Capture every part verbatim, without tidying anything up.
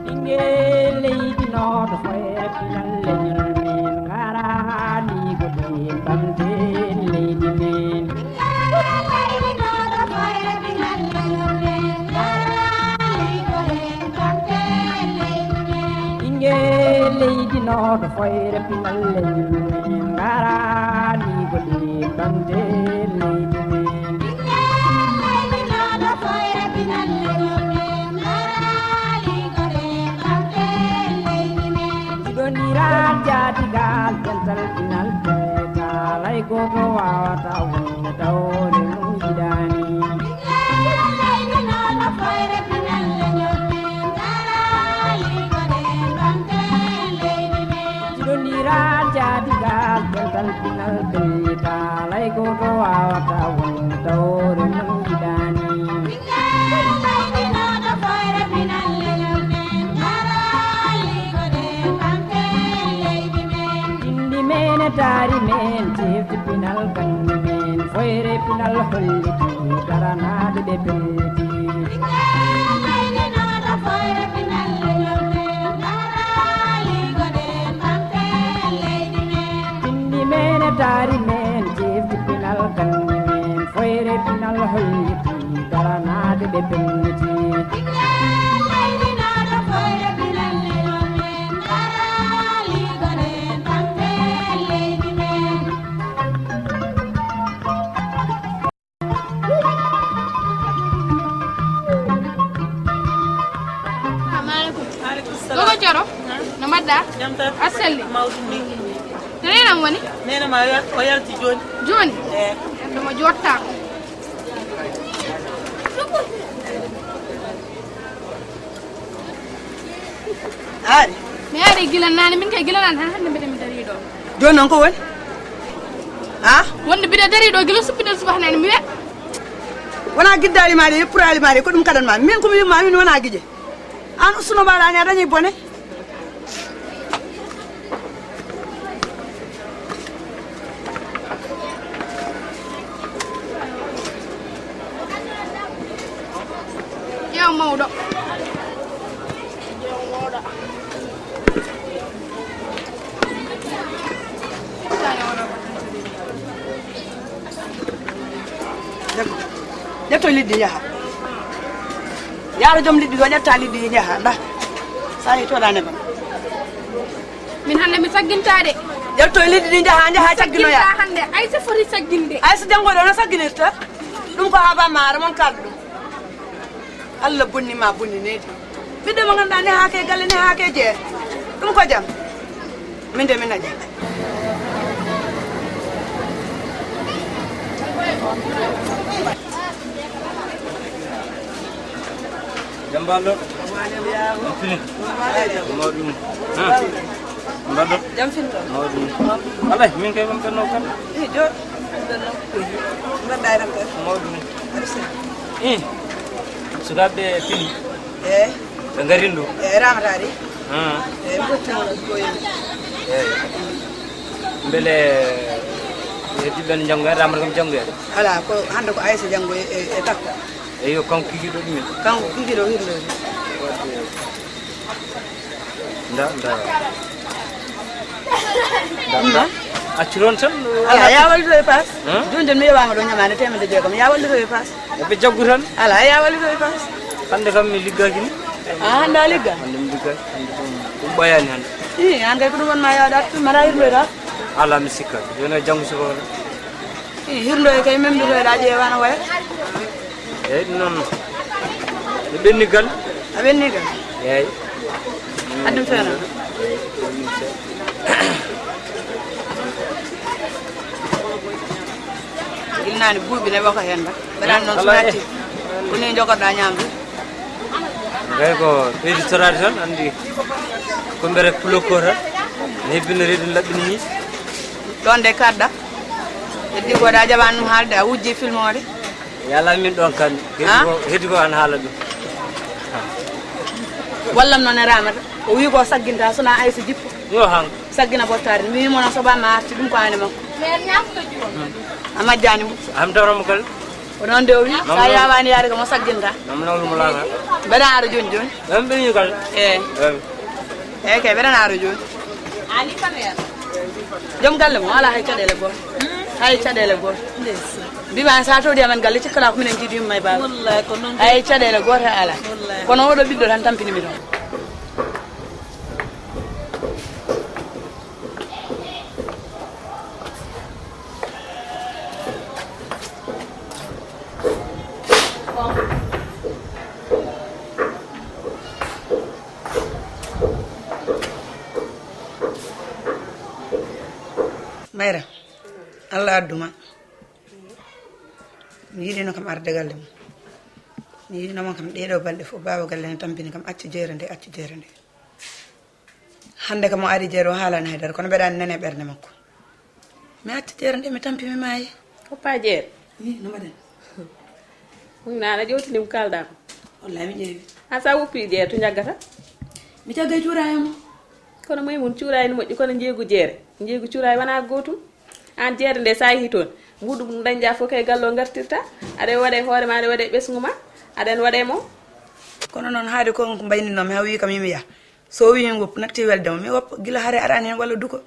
Ɓinngel leydi nooto foyre pinal leñol, min ngaraani ko ɗeen ɓamten leydi men. Ɓinngel leydi nooto foyre pinal leñol, min ngaraani ko ɗeen ɓamten leydi men. Jiɗondiral jaadigal dental pinal petal, hay gooto waawata wonde tawde mum yiɗaani. Jiɗondiral jaadigal dental pinal petal, hay gooto waawata wonde tawde mum yiɗaani. Pindi men e taari men, cifti pinal ganni men, foyre pinal holliti daranaade ɓe pelliti. Pindi men e taari men, cifti pinal ganni men, foyre pinal holliti daranaade ɓe pelliti. Assalamu alaikum. Wa alaikum salam. Gogo Coro, no mbaɗɗa? Jam tan. A selli? Mawɗum ni. To neenam woni? Neenam o yal-, o yalti jooni. Jooni? Eh. Ɗum o jottaako. Ari. Mi ari gila naane, min kay gila naane, han hannde mbiɗa mi darii ɗo. Jooni noon ko woni? Ha? Wonde mbiɗa darii ɗo gila suppinde subaka naane, mi wiya. Wona giddaali ma de, yeppuraali ma de, ko ɗum kadan ma. Min ko mi yumma, min wona gije. An ustuno mbaɗa ni, a dañi bone. Ƴeew mawɗo. Ƴetto liɗɗi yaha. Yaaro joom liɗɗi ɗo, ƴetta liɗɗi yaha. Nda. Sa yehi to ɗa neban. Min hannde mi saggintaa de. Ƴetto liɗɗi ɗi njaha, njaha sagginoya. Saggintaa hannde, ay so foti sagginde. Ay so janngo ɗo no sagginirta. Ɗum ko haaba maaro mon kalɗo ɗum. Allah bonni ma bonni needi. Ɓiɗɗo mo ngannduɗaa ne haake galle ne haake jeere. Ɗum ko jam. Min de min a jam. Jam ballo. Jam fini. Mawɗum. Ha. Mbaɗɗo. Jam fini toon. Mawɗum. Alay, min kay ɓamtanno kam. Eh, jo. Mbaɗɗa e ram kay. Mawɗum. Eh. Sukaaɓe fini. Eh. Ɓe ngarin ɗo. Eh, ramata de. Ha. Eh, mi totti mo ko yimɓe. Eh. Mbele heddiɓe ne janngoya, ramata kam janngoya de. Ala, ko hannde ko Aysa janngoya e, e takko. Eyo, kanko kikiiɗo ɗumen. Kanko kikiiɗo hirndoyde. Wadde, nda, nda. Nda, nda. Accu toon tan. Ala, ya wallude e paas. Hein? Jooni jooni mi yewaama ɗo ñamaande teemedde jeegom. Ya wallude e paas. Eɓe jaggu tan. Ala, ya wallude e paas. Hannde kam mi liggaaki ni. Ah, hannde a ligga? Hannde mi liggaaki. Hannde ɗum, ɗum ɓayaani hannde. Ii, aan kay ko ɗum won ma yawde artu, mbaɗa hirndoyde. Ala, mi sikka. Jooni o janngu subaka. Ii, hirndoye kay memɗutoyɗa ƴeewa no waya. Eyyi, ɗum noon. Mi ɓenni gal. A ɓenni gal? Eyyi. A Ɗum feere. Gila naane buuɓi ne wako heen ba. Mbeɗa noon so natti. Ko ni jogoɗa ñamde. Gay ko ɓeydi toraade tan, anndi ko mbere pulo ko tan. Ne hebbino reedu laɓɓini ni. Ɗoon de kaɗɗa. Heddi ko da jaɓan ɗum haalde, a wujji filmoore. Yalla min ɗon kan. Heddi ko, heddi ko an haala ɗum. Wallam noon e Ramata. O wi ko sagginta, sona Aysa jippo. Yo han. Saggina bottaari. Mi wi mo noon soba ma arti ɗum ko ande makko. A majjani mo. Am dawra mo kala. Ko noon de o wi. Sa yawani yaade ko mo sagginta. Nam nawlu mo laata. Mbeɗa ara jooni jooni. Ɗam ɓe ñu kala. Eh. Eh. Eh, kay mbeɗa ara jooni. Joom galle mo ala hay caɗeele gooto. Hay caɗeele gooto. Mbima sa tawdi amen galle cikkata ko minen jiidi yumma e baaba. Wallahi ko noon. Hay caɗeele gooto ala. Wallahi. Kono oɗo ɓiɗɗo tan tampini mi toon. Mayra, Allah adduma. Mi yiɗino kam arde galle mum. Mi yiɗinoma kam ɗeɗo balɗe fof, baaba galle ne tampini kam, accu jeere nde, accu jeere nde. Hannde kam o ari jeere o haalani haydara, kono mbeɗa anndi nane ɓernde makko. Mi accu jeere nde, mi tampi, mi maayi. Hoppa jeere? Wi, no mbaɗen? Ɗum nana ƴewtini ko kalɗa ko. Wallahi mi ƴeewi. Ha sa woppi jeere to jaggata? Mi jagga e cuuraayo mo. Kono Maymun cuuraayo ne moƴƴi, kono njeeygu jeere, njeeygu cuuraayo wona gootum. Aan jeere nde, sa yehi toon, mbuuɗu mum dañƴa fof kay gallo ngartirta. Aɗa waɗa e hoore ma, aɗa waɗa e ɓesngu ma, aɗa waɗa e mo. Kono noon, haade ko on ko mbayninoomi, haa wiyi kam yimi yah. So o wiyi mi woppu, natti welde mo, mi woppa, gila hare araani heen walla duko.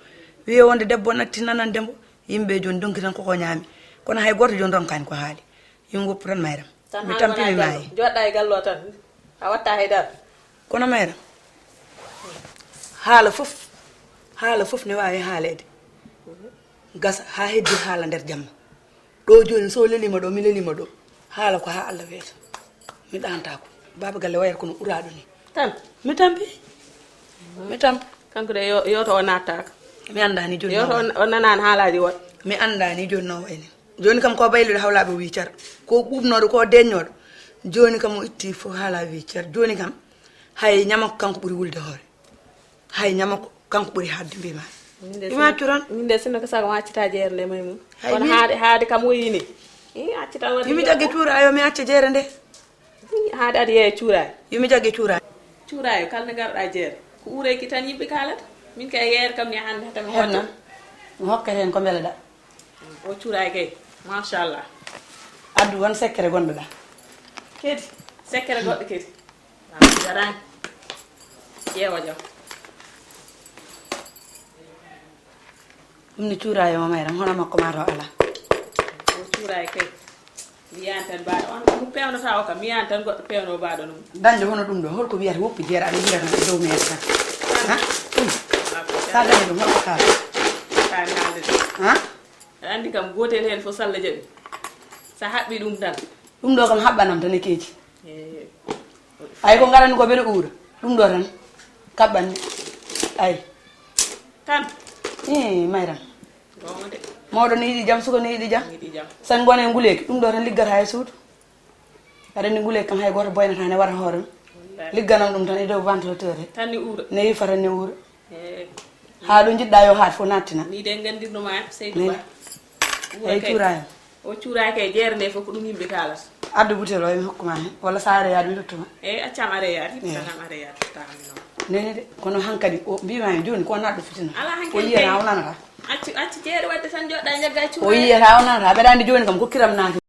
Wiye wonde debbo natti nanande mbo, yimɓe jooni ndonki tan koko ñaami. Kono hay gooto jooni ronkaani ko haali. Yimi woppu tan Mayram. Mi tampi, mi maayi. Joɗɗa e gallo tan, a watta hay dara. Kono Mayram, haala fof, haala fof ne waawi haaleede. Gasa haa heddi haala nder jamma. Ɗo jooni so lelima ɗo, mi lelima ɗo. Haala ko haa Allah weeta. Mi ɗaantaako. Baaba galle wayata kono uraaɗo ni. Tan? Mi tampi. Mi tampi. Kanko de yo, yo to o nattaaka. Mi anndaani jooni. Yo to o, o nanaani haalaaji woɗɗi. Mi anndaani jooni no wayni. Jooni kam ko bayluɗo hawlaaɓe o wi car. Ko ɓuuɓnooɗo, ko deeñnooɗo. Jooni kam o itti fof haala wi car. Jooni kam hay ñamako kanko ɓuri wulde hoore. Hay ñamako kanko ɓuri haɗde mbima. Ima curan. Min de sinno ko sago ma accita jeere nde Maymun. Hay kono min haade, haade kam o yini. I accita wadde. Yimi jagge cuura ayo mi acca jeere nde. Haade adi yeeya cuuraay. Yumi jagge cuuraay. Cuuraay kala nde ngarɗa jeere. Ko uureyki tan yimɓe kaalata. Min kay yeere kam mi hannde hata mi hoto. Herna. Mi hokke heen ko mbeleɗa. O cuuraay kay. Machallah. Addu won sekkere gonɗoɗa. Kedi. Sekkere goɗɗo kedi. Garani. Ƴeewa jam. Ɗum ne cuuraayo ma Mayram, hono makko ma to alaa. O cuuraayo kay. Mbiyan tan mbaɗo on ɗum pewnata o kam, mbiyan tan goɗɗo pewno mbaɗo ɗum. Dañde hono ɗum ɗo, holko wiyata woppi jeere aɗa yira tan e dow meere tan? Ha? Ɗum. Sa dañi ɗum holko kaala? Kaani haalde ɗum. Ha? Aɗa anndi kam gootel heen fof salla jaɓi. Sa haɓɓi ɗum tan. Ɗum ɗo kam haɓɓanam tan e keeci. Eh. Ay ko ngarani ko mbeɗa uura. Ɗum ɗo tan kaɓɓanmi. Ay. Tan. Eh, Mayram. Goonga de. Mawɗo ne yiɗi jam, suka ne yiɗi jam. Yiɗi jam. Sen ngone nguleeki, ɗum ɗo tan liggata e suudu. Aɗa anndi nguleeki kam hay gooto boynata ne wara hoore mum. Wallaahi. Ligganam ɗum tan e dow ventilateur he. Tan ni uura. Ne yifa tan ne uura. Eh. Haa ɗo njiɗɗa yo haat fof nattina. Ni de nganndirnoma Seydou Ba. Uura kay. Cuuraayo. O cuuraaki e jeere nde fof ko ɗum yimɓe kaalata. Addu butel o, mi hokkuma hen. Walla sa are yaade, mi tottuma. Eyi, accam are yaade. Eyi. Tan am are yaade, tottama mi noon. Nene de, kono hankadi, o mbima hen jooni, ko naɗɗo fitina. Ala hankadi. O yiyata, o nanata. Accu, accu jeere wadde tan joɗɗa jagga e cuuraay. O yiyata, o nanata. Mbeɗa anndi jooni kam, kokkiram naati.